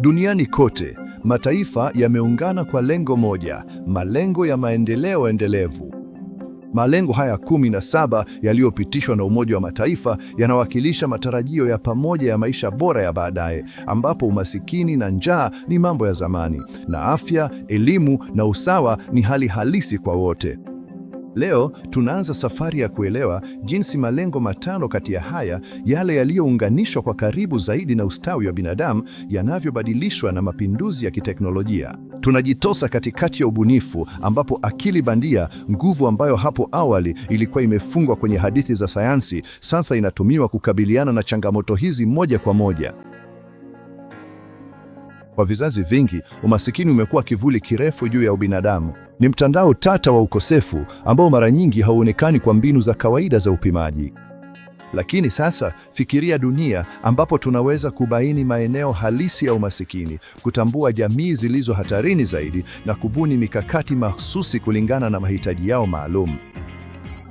Duniani kote, mataifa yameungana kwa lengo moja, malengo ya maendeleo endelevu. Malengo haya 17 yaliyopitishwa na Umoja wa Mataifa yanawakilisha matarajio ya pamoja ya maisha bora ya baadaye, ambapo umasikini na njaa ni mambo ya zamani na afya, elimu na usawa ni hali halisi kwa wote. Leo tunaanza safari ya kuelewa jinsi malengo matano kati ya haya, yale yaliyounganishwa kwa karibu zaidi na ustawi wa binadamu, yanavyobadilishwa na mapinduzi ya kiteknolojia. Tunajitosa katikati ya ubunifu ambapo akili bandia, nguvu ambayo hapo awali ilikuwa imefungwa kwenye hadithi za sayansi, sasa inatumiwa kukabiliana na changamoto hizi moja kwa moja. Kwa vizazi vingi, umasikini umekuwa kivuli kirefu juu ya ubinadamu. Ni mtandao tata wa ukosefu ambao mara nyingi hauonekani kwa mbinu za kawaida za upimaji. Lakini sasa fikiria dunia ambapo tunaweza kubaini maeneo halisi ya umasikini, kutambua jamii zilizo hatarini zaidi na kubuni mikakati mahsusi kulingana na mahitaji yao maalum.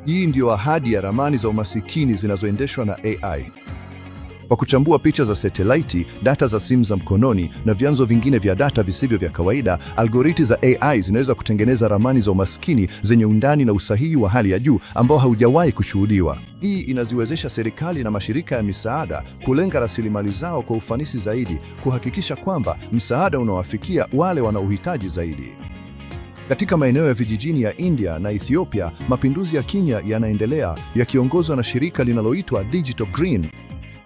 Hii ndiyo ahadi ya ramani za umasikini zinazoendeshwa na AI. Kwa kuchambua picha za satelaiti, data za simu za mkononi na vyanzo vingine vya data visivyo vya kawaida, algoriti za AI zinaweza kutengeneza ramani za umaskini zenye undani na usahihi wa hali ya juu ambao haujawahi kushuhudiwa. Hii inaziwezesha serikali na mashirika ya misaada kulenga rasilimali zao kwa ufanisi zaidi, kuhakikisha kwamba msaada unawafikia wale wanaohitaji zaidi. Katika maeneo ya vijijini ya India na Ethiopia, mapinduzi ya kimya yanaendelea yakiongozwa na shirika linaloitwa Digital Green.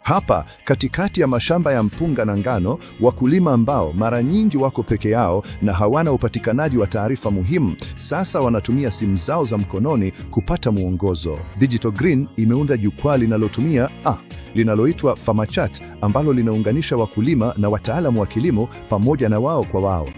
Hapa katikati ya mashamba ya mpunga na ngano, wakulima ambao mara nyingi wako peke yao na hawana upatikanaji wa taarifa muhimu, sasa wanatumia simu zao za mkononi kupata mwongozo. Digital Green imeunda jukwaa linalotumia linaloitwa FarmerChat ambalo linaunganisha wakulima na wataalamu wa kilimo pamoja na wao kwa wao.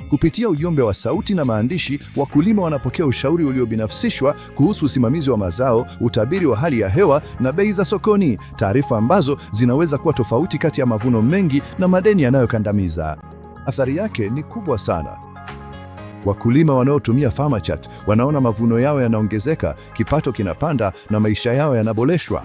Kupitia ujumbe wa sauti na maandishi, wakulima wanapokea ushauri uliobinafsishwa kuhusu usimamizi wa mazao, utabiri wa hali ya hewa na bei za sokoni, taarifa ambazo zinaweza kuwa tofauti kati ya mavuno mengi na madeni yanayokandamiza. Athari yake ni kubwa sana. Wakulima wanaotumia FarmerChat wanaona mavuno yao yanaongezeka, kipato kinapanda na maisha yao yanaboreshwa.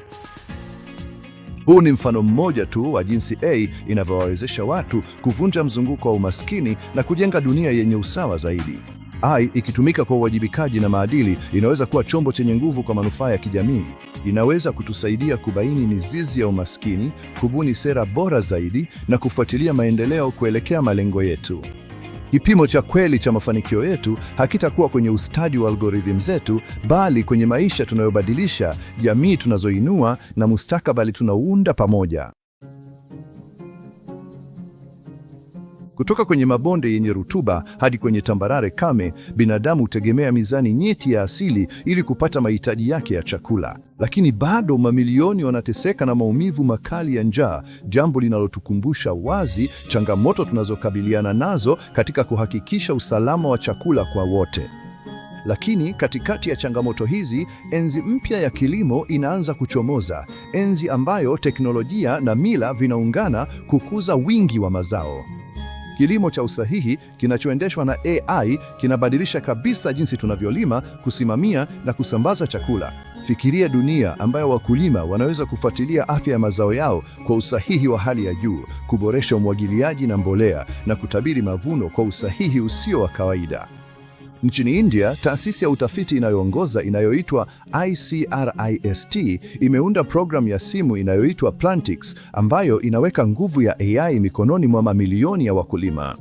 Huu ni mfano mmoja tu wa jinsi AI inavyowawezesha watu kuvunja mzunguko wa umaskini na kujenga dunia yenye usawa zaidi. AI ikitumika kwa uwajibikaji na maadili inaweza kuwa chombo chenye nguvu kwa manufaa ya kijamii. Inaweza kutusaidia kubaini mizizi ya umaskini, kubuni sera bora zaidi na kufuatilia maendeleo kuelekea malengo yetu. Kipimo cha kweli cha mafanikio yetu hakitakuwa kwenye ustadi wa algorithm zetu, bali kwenye maisha tunayobadilisha, jamii tunazoinua na mustakabali tunaounda pamoja. Kutoka kwenye mabonde yenye rutuba hadi kwenye tambarare kame, binadamu hutegemea mizani nyeti ya asili ili kupata mahitaji yake ya chakula. Lakini bado mamilioni wanateseka na maumivu makali ya njaa, jambo linalotukumbusha wazi changamoto tunazokabiliana nazo katika kuhakikisha usalama wa chakula kwa wote. Lakini katikati ya changamoto hizi, enzi mpya ya kilimo inaanza kuchomoza, enzi ambayo teknolojia na mila vinaungana kukuza wingi wa mazao. Kilimo cha usahihi kinachoendeshwa na AI kinabadilisha kabisa jinsi tunavyolima, kusimamia na kusambaza chakula. Fikiria dunia ambayo wakulima wanaweza kufuatilia afya ya mazao yao kwa usahihi wa hali ya juu, kuboresha umwagiliaji na mbolea na kutabiri mavuno kwa usahihi usio wa kawaida. Nchini India, taasisi ya utafiti inayoongoza inayoitwa ICRIST imeunda programu ya simu inayoitwa Plantix ambayo inaweka nguvu ya AI mikononi mwa mamilioni ya wakulima.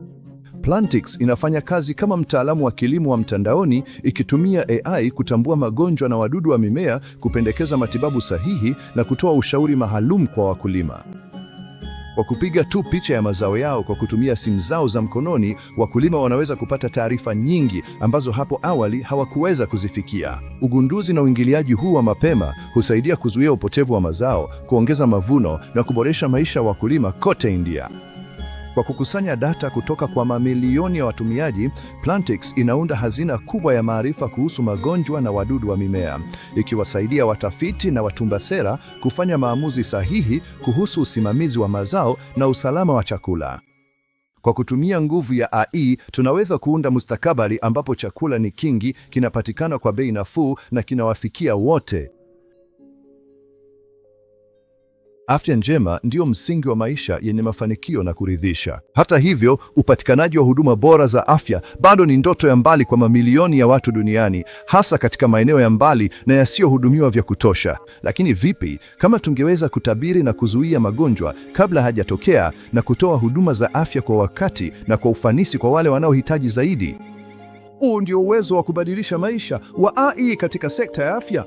Plantix inafanya kazi kama mtaalamu wa kilimo wa mtandaoni, ikitumia AI kutambua magonjwa na wadudu wa mimea, kupendekeza matibabu sahihi na kutoa ushauri maalum kwa wakulima. Kwa kupiga tu picha ya mazao yao kwa kutumia simu zao za mkononi, wakulima wanaweza kupata taarifa nyingi ambazo hapo awali hawakuweza kuzifikia. Ugunduzi na uingiliaji huu wa mapema husaidia kuzuia upotevu wa mazao, kuongeza mavuno na kuboresha maisha ya wakulima kote India. Kwa kukusanya data kutoka kwa mamilioni ya watumiaji, Plantix inaunda hazina kubwa ya maarifa kuhusu magonjwa na wadudu wa mimea, ikiwasaidia watafiti na watunga sera kufanya maamuzi sahihi kuhusu usimamizi wa mazao na usalama wa chakula. Kwa kutumia nguvu ya AI, tunaweza kuunda mustakabali ambapo chakula ni kingi, kinapatikana kwa bei nafuu na kinawafikia wote. Afya njema ndiyo msingi wa maisha yenye mafanikio na kuridhisha. Hata hivyo, upatikanaji wa huduma bora za afya bado ni ndoto ya mbali kwa mamilioni ya watu duniani, hasa katika maeneo ya mbali na yasiyohudumiwa vya kutosha. Lakini vipi kama tungeweza kutabiri na kuzuia magonjwa kabla hajatokea na kutoa huduma za afya kwa wakati na kwa ufanisi kwa wale wanaohitaji zaidi? Huu ndio uwezo wa kubadilisha maisha wa AI katika sekta ya afya.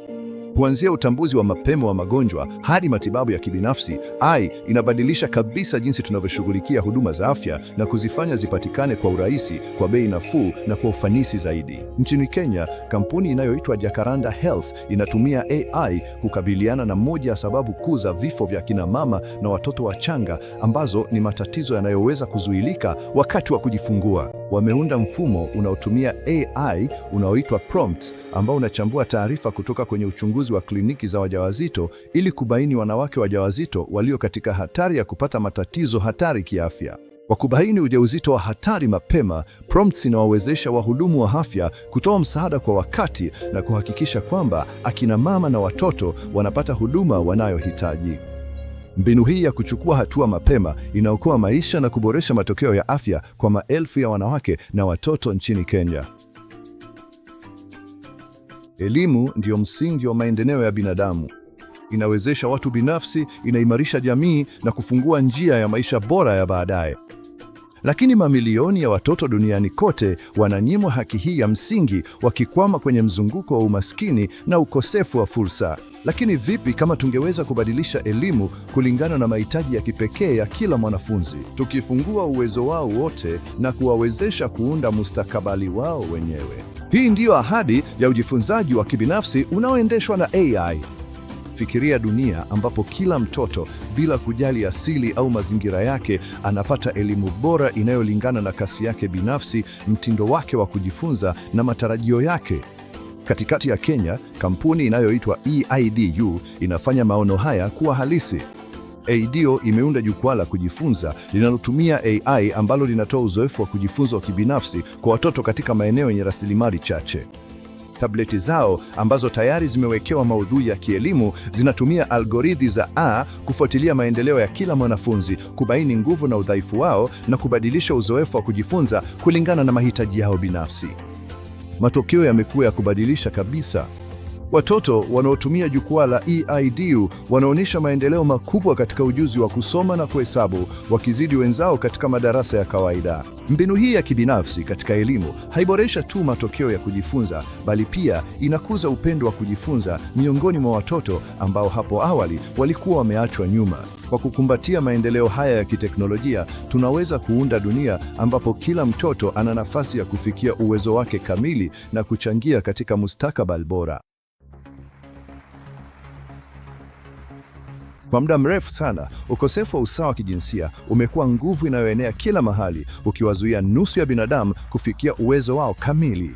Kuanzia utambuzi wa mapema wa magonjwa hadi matibabu ya kibinafsi, AI inabadilisha kabisa jinsi tunavyoshughulikia huduma za afya na kuzifanya zipatikane kwa urahisi, kwa bei nafuu na kwa ufanisi zaidi. Nchini Kenya, kampuni inayoitwa Jacaranda Health inatumia AI kukabiliana na moja ya sababu kuu za vifo vya kina mama na watoto wachanga, ambazo ni matatizo yanayoweza kuzuilika wakati wa kujifungua. Wameunda mfumo unaotumia AI unaoitwa Prompts, ambao unachambua taarifa kutoka kwenye uchunguzi wa kliniki za wajawazito ili kubaini wanawake wajawazito walio katika hatari ya kupata matatizo hatari kiafya. Kwa kubaini ujauzito wa hatari mapema, Prompts inawawezesha wahudumu wa afya kutoa msaada kwa wakati na kuhakikisha kwamba akina mama na watoto wanapata huduma wanayohitaji. Mbinu hii ya kuchukua hatua mapema inaokoa maisha na kuboresha matokeo ya afya kwa maelfu ya wanawake na watoto nchini Kenya. Elimu ndiyo msingi wa maendeleo ya binadamu. Inawezesha watu binafsi, inaimarisha jamii na kufungua njia ya maisha bora ya baadaye. Lakini mamilioni ya watoto duniani kote wananyimwa haki hii ya msingi, wakikwama kwenye mzunguko wa umaskini na ukosefu wa fursa. Lakini vipi kama tungeweza kubadilisha elimu kulingana na mahitaji ya kipekee ya kila mwanafunzi, tukifungua uwezo wao wote na kuwawezesha kuunda mustakabali wao wenyewe? Hii ndiyo ahadi ya ujifunzaji wa kibinafsi unaoendeshwa na AI. Fikiria dunia ambapo kila mtoto bila kujali asili au mazingira yake anapata elimu bora inayolingana na kasi yake binafsi, mtindo wake wa kujifunza na matarajio yake. Katikati ya Kenya, kampuni inayoitwa EIDU inafanya maono haya kuwa halisi. EIDU imeunda jukwaa la kujifunza linalotumia AI ambalo linatoa uzoefu wa kujifunza wa kibinafsi kwa watoto katika maeneo yenye rasilimali chache. Tableti zao ambazo tayari zimewekewa maudhui ya kielimu zinatumia algorithi za A kufuatilia maendeleo ya kila mwanafunzi, kubaini nguvu na udhaifu wao na kubadilisha uzoefu wa kujifunza kulingana na mahitaji yao binafsi. Matokeo yamekuwa ya kubadilisha kabisa. Watoto wanaotumia jukwaa la EIDU wanaonyesha maendeleo makubwa katika ujuzi wa kusoma na kuhesabu, wakizidi wenzao katika madarasa ya kawaida. Mbinu hii ya kibinafsi katika elimu haiboresha tu matokeo ya kujifunza, bali pia inakuza upendo wa kujifunza miongoni mwa watoto ambao hapo awali walikuwa wameachwa nyuma. Kwa kukumbatia maendeleo haya ya kiteknolojia, tunaweza kuunda dunia ambapo kila mtoto ana nafasi ya kufikia uwezo wake kamili na kuchangia katika mustakabali bora. Kwa muda mrefu sana, ukosefu wa usawa wa kijinsia umekuwa nguvu inayoenea kila mahali, ukiwazuia nusu ya binadamu kufikia uwezo wao kamili.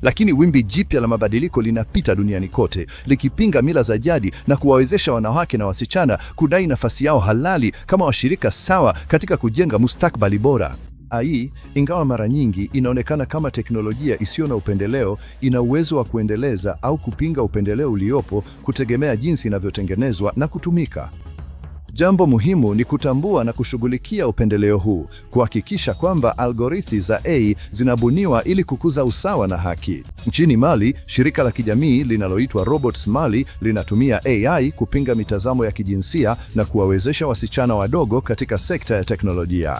Lakini wimbi jipya la mabadiliko linapita duniani kote, likipinga mila za jadi na kuwawezesha wanawake na wasichana kudai nafasi yao halali kama washirika sawa katika kujenga mustakabali bora. AI, ingawa mara nyingi inaonekana kama teknolojia isiyo na upendeleo, ina uwezo wa kuendeleza au kupinga upendeleo uliopo kutegemea jinsi inavyotengenezwa na kutumika. Jambo muhimu ni kutambua na kushughulikia upendeleo huu, kuhakikisha kwamba algorithi za AI zinabuniwa ili kukuza usawa na haki. Nchini Mali, shirika la kijamii linaloitwa Robots Mali linatumia AI kupinga mitazamo ya kijinsia na kuwawezesha wasichana wadogo katika sekta ya teknolojia.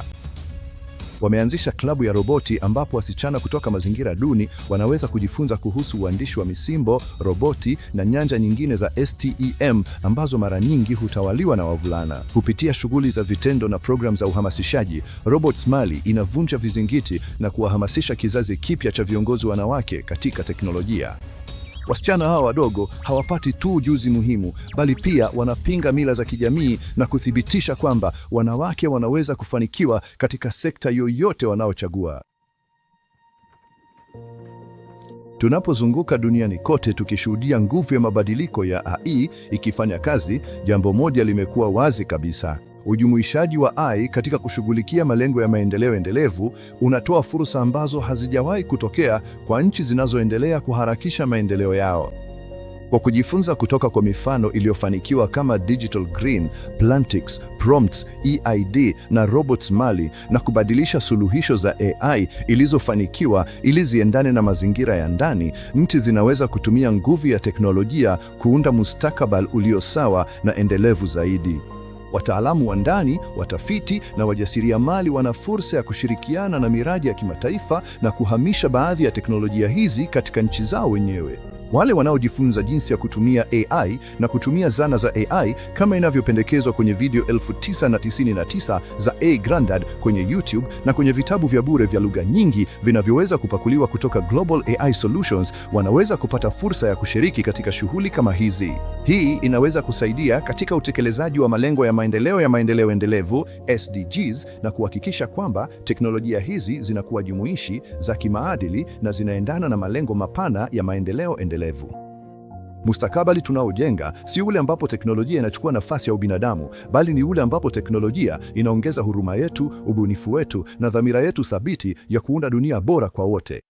Wameanzisha klabu ya roboti ambapo wasichana kutoka mazingira duni wanaweza kujifunza kuhusu uandishi wa misimbo, roboti na nyanja nyingine za STEM ambazo mara nyingi hutawaliwa na wavulana. Kupitia shughuli za vitendo na programu za uhamasishaji, Robots Mali inavunja vizingiti na kuwahamasisha kizazi kipya cha viongozi wanawake katika teknolojia. Wasichana hawa wadogo hawapati tu ujuzi muhimu, bali pia wanapinga mila za kijamii na kuthibitisha kwamba wanawake wanaweza kufanikiwa katika sekta yoyote wanaochagua. Tunapozunguka duniani kote tukishuhudia nguvu ya mabadiliko ya AI ikifanya kazi, jambo moja limekuwa wazi kabisa. Ujumuishaji wa AI katika kushughulikia malengo ya maendeleo endelevu unatoa fursa ambazo hazijawahi kutokea kwa nchi zinazoendelea kuharakisha maendeleo yao. Kwa kujifunza kutoka kwa mifano iliyofanikiwa kama Digital Green, Plantix, Prompts, EID na Robots Mali na kubadilisha suluhisho za AI ilizofanikiwa ili ziendane na mazingira ya ndani, nchi zinaweza kutumia nguvu ya teknolojia kuunda mustakabali ulio sawa na endelevu zaidi. Wataalamu wa ndani, watafiti na wajasiriamali wana fursa ya kushirikiana na miradi ya kimataifa na kuhamisha baadhi ya teknolojia hizi katika nchi zao wenyewe. Wale wanaojifunza jinsi ya kutumia AI na kutumia zana za AI kama inavyopendekezwa kwenye video 9,099 za A Grandad kwenye YouTube na kwenye vitabu vya bure vya lugha nyingi vinavyoweza kupakuliwa kutoka Global AI Solutions, wanaweza kupata fursa ya kushiriki katika shughuli kama hizi. Hii inaweza kusaidia katika utekelezaji wa malengo ya maendeleo endelevu SDGs na kuhakikisha kwamba teknolojia hizi zinakuwa jumuishi, za kimaadili na zinaendana na malengo mapana ya maendeleo endelevu. Mustakabali tunaojenga si ule ambapo teknolojia inachukua nafasi ya ubinadamu, bali ni ule ambapo teknolojia inaongeza huruma yetu, ubunifu wetu na dhamira yetu thabiti ya kuunda dunia bora kwa wote.